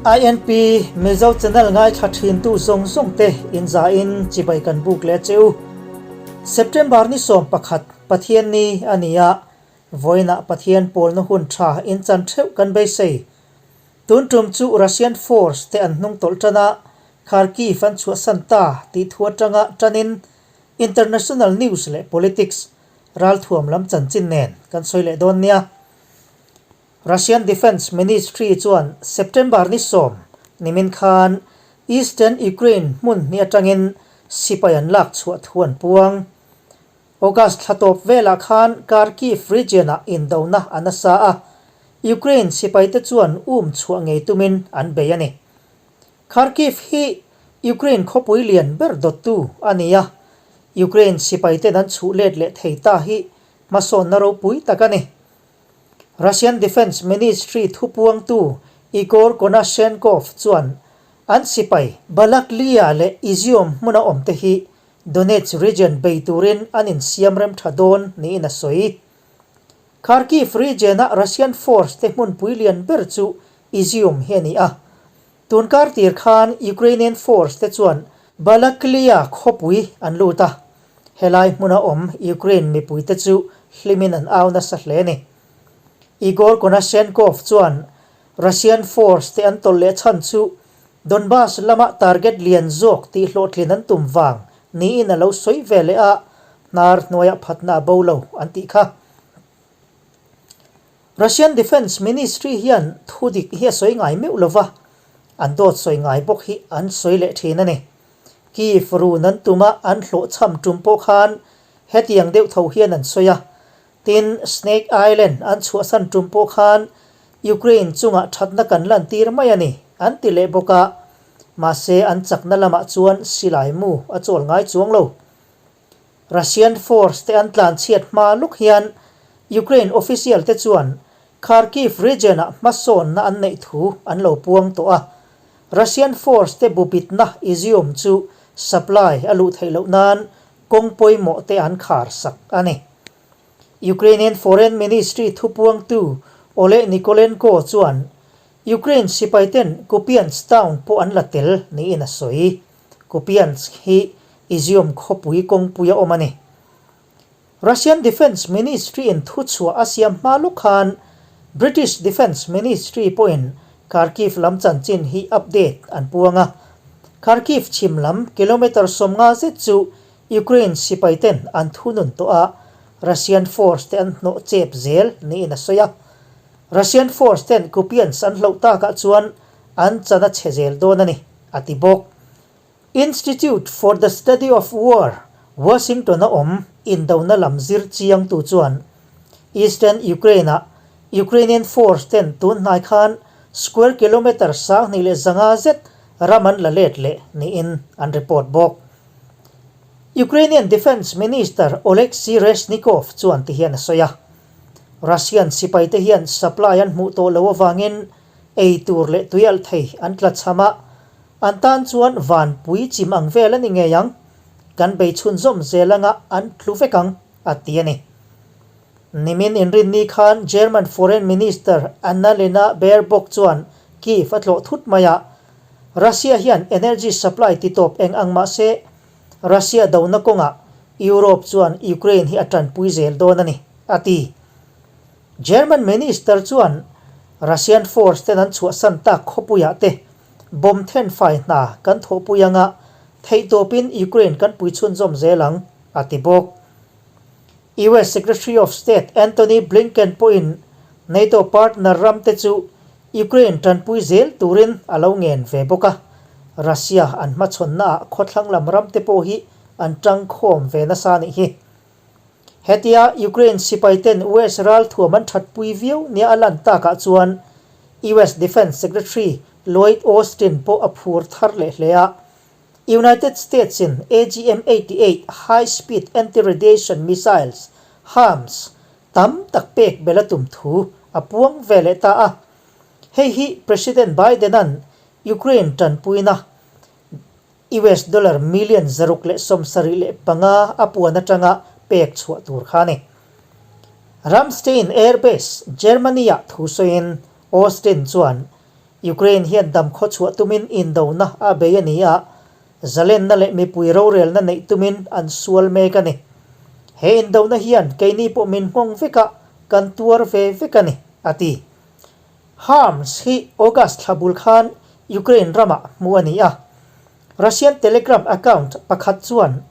INP Mizo channel ngaithla thintu zawng zawng te inzain chibai kan buk leh cheu. September ni 11 Pathian ni a ni a, vawiinah Pathian pawlna hun tha inchan theuh kan beisei. Tun tum chu Russian force te an hnung tawlh tan a, Kharkiv an chhuahsan ta tih thu atanga tanin international news leh politics ralthuam lam chanchin nen kan sawi leh dawn nia. Russian Defence Ministry chuan September ni 10 nimin khan eastern Ukraine hmun hnih atangin sipai an lak chhuah thu an puang. August thla tawp velah khan Kharkiv region-ah indona a nasa a, Ukraine sipaite chuan um chhuah ngei tumin an bei a ni. Kharkiv hi Ukraine khawpui lian ber dawttu a ni a, Ukraine sipaiten an chhuh let leh thei ta hi hmasawnna ropui tak a ni. Russian Defence Ministry thupuangtu Igor Konashenkov chuan an sipai Balakliya leh Izium hmuna awmte hi Donetsk region bei turin an insiam rem tha dawn niin a sawi. Kharkiv region-a Russian force te hmunpui lian ber chu Izium hi a ni a. Tun kar tir khan Ukrainian force te chuan Balakliya khawpui an lut a, helai hmuna awm Ukraine mipuite chu hlimin an au nasa hle a ni. Igor Konashenkov chuan Russian force te an tawlh leh chhan chu Donbas lama target lian zawk tih hlawhtlin an tum vang niin a lo sawi ve leh a, hnar hnuaiah phatna a bo lo an tih kha. Russian Defence Ministry hian thu dik hi a sawi ngai meuh lova, an dawt sawi ngai bawk hi an sawi leh thin a ni. Kyiv run an tum a, an hlawhchham tum pawh khan hetiang deuh tho hian an sawi a. Tin, Snake Island an chhuahsan tum pawh khan Ukraine chungah thatna kan lantir mai a ni, an ti leh bawk a. Mahse, an chakna lamah chuan silai mu a chawl ngai chuang lo. Russian force te an tlanchhiat hma luk hian Ukraine official te chuan Kharkiv region-ah hmasawnna an neih thu an lo puang tawh a. Russian force te bupitna Izium chu supply a luh theih loh nan kawng pawimawh te an khar sak a ni. Ukrainian Foreign Ministry thupuangtu Oleh Nikolenko chuan Ukraine sipaiten Kupiansk town pawh an la tel niin a sawi. Kupiansk hi Izium khawpui kawngpui a awm a ni. Russian Defence Ministry in thuchhuah a siam hma luk khan British Defence Ministry pawhin Kharkiv lam chanchin hi update an puang a. Kharkiv chhim lam kilometre 50 zet chu Ukraine sipaiten an thunun tawh a, Russian force te an hnawh chep zel niin a sawi a. Russian force ten Kupiansk an hloh takah chuan an chan a chhe zel dawn a ni, a ti bawk. Institute for the Study of War, Washington-a awm indona lam zir chiangtu chuan Eastern Ukraine-ah Ukrainian force ten tun hnai khan square kilometre 2500 zet ram an la let leh niin an report bawk. Ukrainian Defence Minister Oleksiy Reznikov chuan ti hian a sawi a, Russian sipaite hian supply an hmuh tawh loh avangin ei tur leh tui alh thei an tlachham a, an tan chuan vanpui chim ang vel a ni ngei ang, kan bei chhunzawm zel anga an tlu vek ang, a ti a ni. Nimin inrinni khan German Foreign Minister Annalena Baerbock chuan Kyiv a tlawh thut mai a, Russia hian energy supply titawp eng ang mah se, Russia dona kawngah Europe chuan Ukraine hi a tanpui zel dawn a ni, a ti. German Minister chuan Russian force ten an chhuahsan tak khawpuiah te bomb thenfai hna kan thawhpui anga theihtawpin Ukraine kan pui chhunzawm zel ang, a ti bawk. US Secretary of State Antony Blinken pawhin NATO partner ramte chu Ukraine tanpui zel turin a lo ngen ve bawk a, Russia an hmachhawnnaah khawthlang lam ramte pawh hi an tangkhawm ve nasa a nih hi. Hetia Ukraine sipaiten US ralthuam an thatpui viau nia a lan takah chuan US Defence Secretary Lloyd Austin pawh a phur thar leh hle a. United States-in AGM-88 high-speed anti-radiation missiles, HARMs, tam tak pek bel a tum thu a puang ve leh ta a. Hei hi President Biden-a'n Ukraine tanpuina US dollar million 675 a puan atanga pek chhuah tur kha a ni. Ramstein Air Base, Germany-ah thu sawiin Austin chuan Ukraine hian dam khawchhuah tumin indona a bei a ni a, zalenna leh mipui rorelna neih tumin an sual mek a ni. He indona hian keini pawh min nghawng vek a, kan tuar ve vek a ni, a ti. Harms hi August thla bul khan Ukraine ramah hmuh a ni a. Russian Telegram account pakhat chuan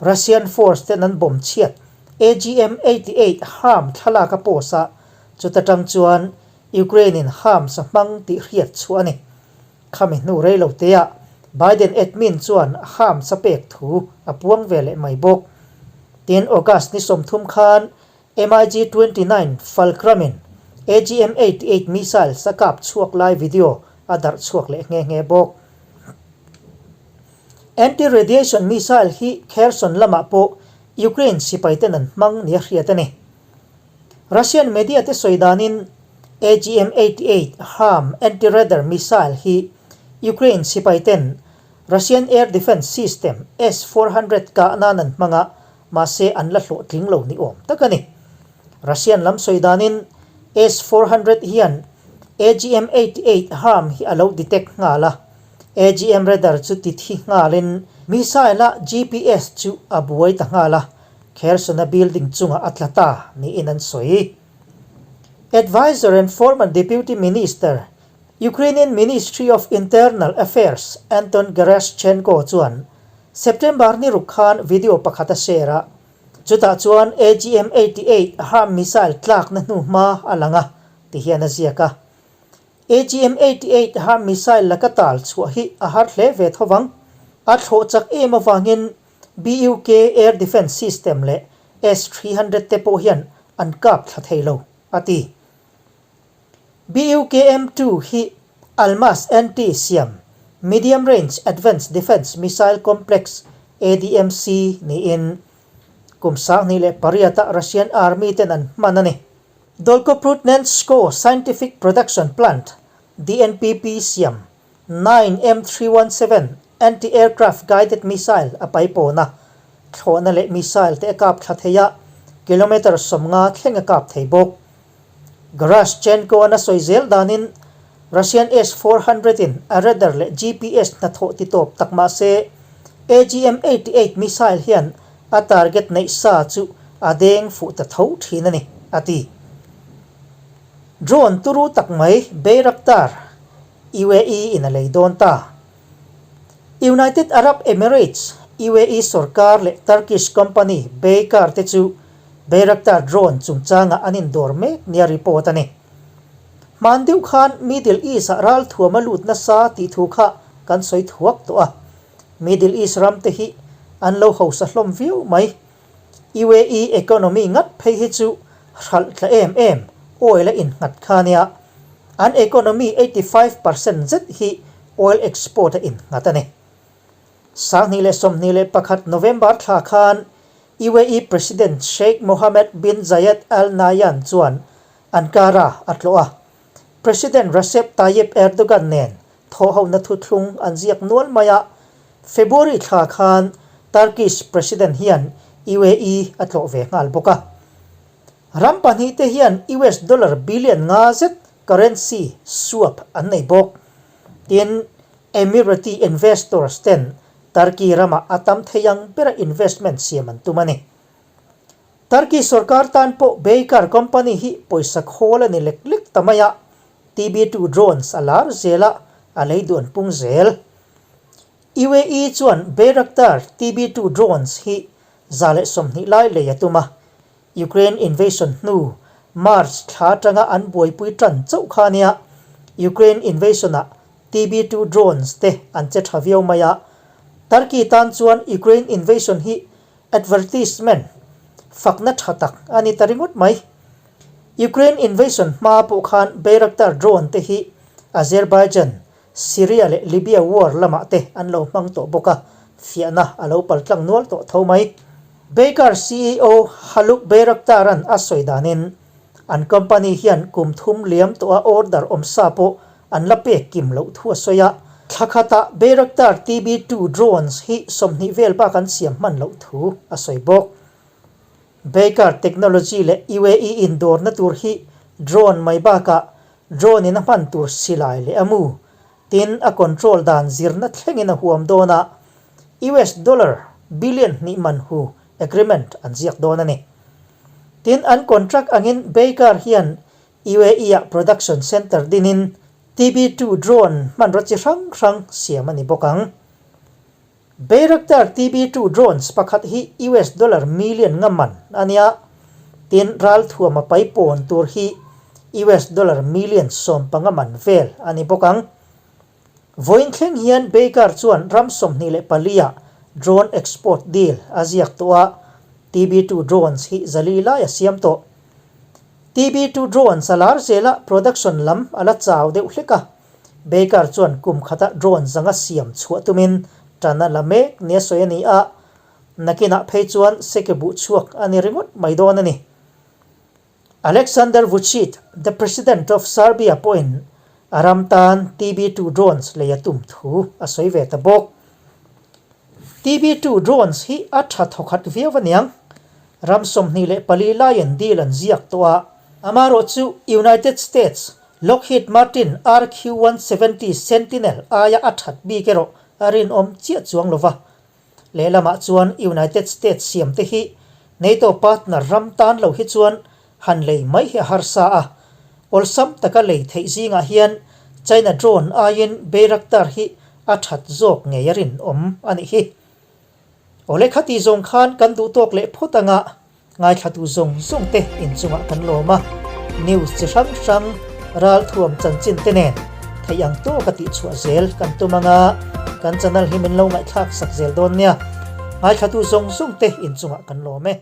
Russian force ten an bomb chhiat AGM 88 Harm thlalak a post a, chuta tang chuan Ukraine in Harms a hmang tih hriat chhuah a ni. Khami hnu rei lo teah Biden admin chuan Harms a pek thu a puang ve leh mai bawk. Tin, August ni 30 khan MiG 29 Fulcrum-in AGM 88 missiles a kap chhuak lai video a darh chhuak leh nghe nghe bawk. Anti-radiation missile hi Kherson lamah pawh Ukraine sipaiten an hmang nia hriat a ni. Russian media te sawi danin AGM 88 HARM anti-radar missile hi Ukraine sipaiten Russian air defence system S-400 kah nan an hmang a, mahse an la hlawhtling lo ni awm tak a ni. Russian lam sawi danin S-400 hian AGM 88 HARM hi a lo detect nghal a, AGM radar chu ti thi nghalin missile-a GPS chu a buai ta nghal a, Kherson-a building chungah a tla ta niin an sawi. Adviser and former Deputy Minister, Ukrainian Ministry of Internal Affairs Anton Gerashchenko chuan September ni ruk khan video pakhat a share a, chutah chuan AGM 88 HARM missile tlakna hnu hma a lang a, ti hian a ziak a. AGM 88 HARM missile laka tal chhuah hi a har hle ve tho vang. A thlawh chak em avangin BUK air defence system leh S-300 te pawh hian an kap thla thei lo, a ti. BUKM-2 hi Almaz NT siam Medium Range Advanced Defence Missile Complex, ADMC, niin kum 2008-ah Russian Army ten an hman a ni. Dolgoprudnensko Scientific Production Plant, DNPP, siam 9M317 anti-aircraft guided missile a paipawn a, thlawhna leh missile te a kap thla thei a, kilometre 50 thleng a kap thei bawk. Gerashchenko-an a sawi zel danin Russian S-400 in a radar leh GPS hnathawh ti tawp tak mah se, AGM 88 missile hian a target neih sa chu a deng fuh ta tho thin a ni, a ti. Drone turu tak mai Bayraktar UAE in a lei dawn ta. United Arab Emirates, UAE, sorkar leh Turkish company Baykar te chu Bayraktar drone chungchangah an indawr mek nia report a ni. Hman deuh khan Middle East-ah ralthuam a lut nasa tih thu kha kan sawi thuak tawh a. Middle East ram te hi an lo hausa hlawm viau mai. UAE economy ngat phei hi chu hralh tla em em, oil a innghat kha nia. An economy 85% zet hi oil export a innghat a ni. 2021 November thla khan UAE President Sheikh Mohammed bin Zayed Al Nahyan chuan Ankara a tlawh a. President Recep Tayyip Erdogan nen Thawhhona thuthlung an ziak nual mai a, February thla khan Turkish President hian UAE a tlawh ve nghal bawk a. Ram pahnihte hian US dollar billion nga zet currency swap an nei bawk. Tin, Emirati investors ten Turkey ramah a tam thei ang bera investment siam an tum a ni. Turkey sorkar tan pawh Baykar company hi pawisa khawl a ni lek lek ta mai a, TB2 drones a lar zel a, a lei duh an pung zel. UAE chuan Bayraktar TB2 drones hi 120 lai lei a tum a, Ukraine invasion hnu March thla atanga an buaipui tan chauh kha nia Ukraine invasion-ah TB2 drones te an che tha viau mai a, Turkey tan chuan Ukraine invasion hi Advertisement, Fakna tha tak a ni ta ringawt mai. Ukraine invasion hma pawh khan Bayraktar drone te hi Azerbaijan, Syria leh Libya war lamah te an lo hmang tawh bawk a, fiahna a lo paltlang nual tawh tho mai. Baykar ceo Haluk Bayraktar-a'n a sawi danin, an company hian kum thum liam tawha order awm sa pawh an la pek kim loh thu a sawi a, thla khatah Bayraktar TB2 drones hi 20 vel bak an siam hman loh thu a sawi bawk. Baykar Technology leh UAE indawrna tur hi drone mai bakah Drone in a hman tur silai leh a mu, tin a control dan zirna thlengin a huam dawn a, US dollar billion hnih man hu agreement an ziak dawn a ni. Tin an contract angin Baykar hian UAE-ah production center dinin TB2 drone hmanraw chi hrang hrang siam a ni bawk ang. Bayraktar TB2 drones pakhat hi US dollar million nga man a nia, tin ralthuam a pai pawn tur hi US dollar million 15 man vel a ni bawk ang. Vawiin thleng hian Baykar chuan ram 24 ah drone export deal a ziak tawh a, TB2 drones hi zali lai a siam tawh. TB2 drones a lar zel a, production lam a la chau deuh hlek a, Baker chuan kum khata drone zanga siam chhuah tumin tan a la mek nia sawi a ni a, nakinah phei chuan seke buh chhuak a ni ringawt mai dawn a ni. Alexander Vucic, the President of Serbia pawhin a ram tan TB2 drones lei a tum thu a sawi ve ta bawk. TB2 drones hi a tha thawkhat viau aniang. Ram 24 laiin deal an ziak tawh a, amaherawh chu United States Lockheed Martin RQ-170 Sentinel aia a that bik erawh a rinawm chiah chuang lo va. Lehlamah chuan United States siam te hi NATO partner ram tan lo hi chuan han lei mai hi a harsa a. Awlsam taka lei theih zingah hian China drone aiin Bayraktar hi a that zawk ngei a rinawm a nih hi. Awle khati zawng khan kan duh tawk leh phawt anga Ngaithlatu zawng zawng te inchungah kan lawm a, news chi hrang hrang ralthuam chanchin te nen theih ang tawka tihchhuah zel kan tum anga kan channel hi min lo ngaihthlak sak zel dawn nia. Ngaithlatu zawng zawng te inchungah kan lawm e.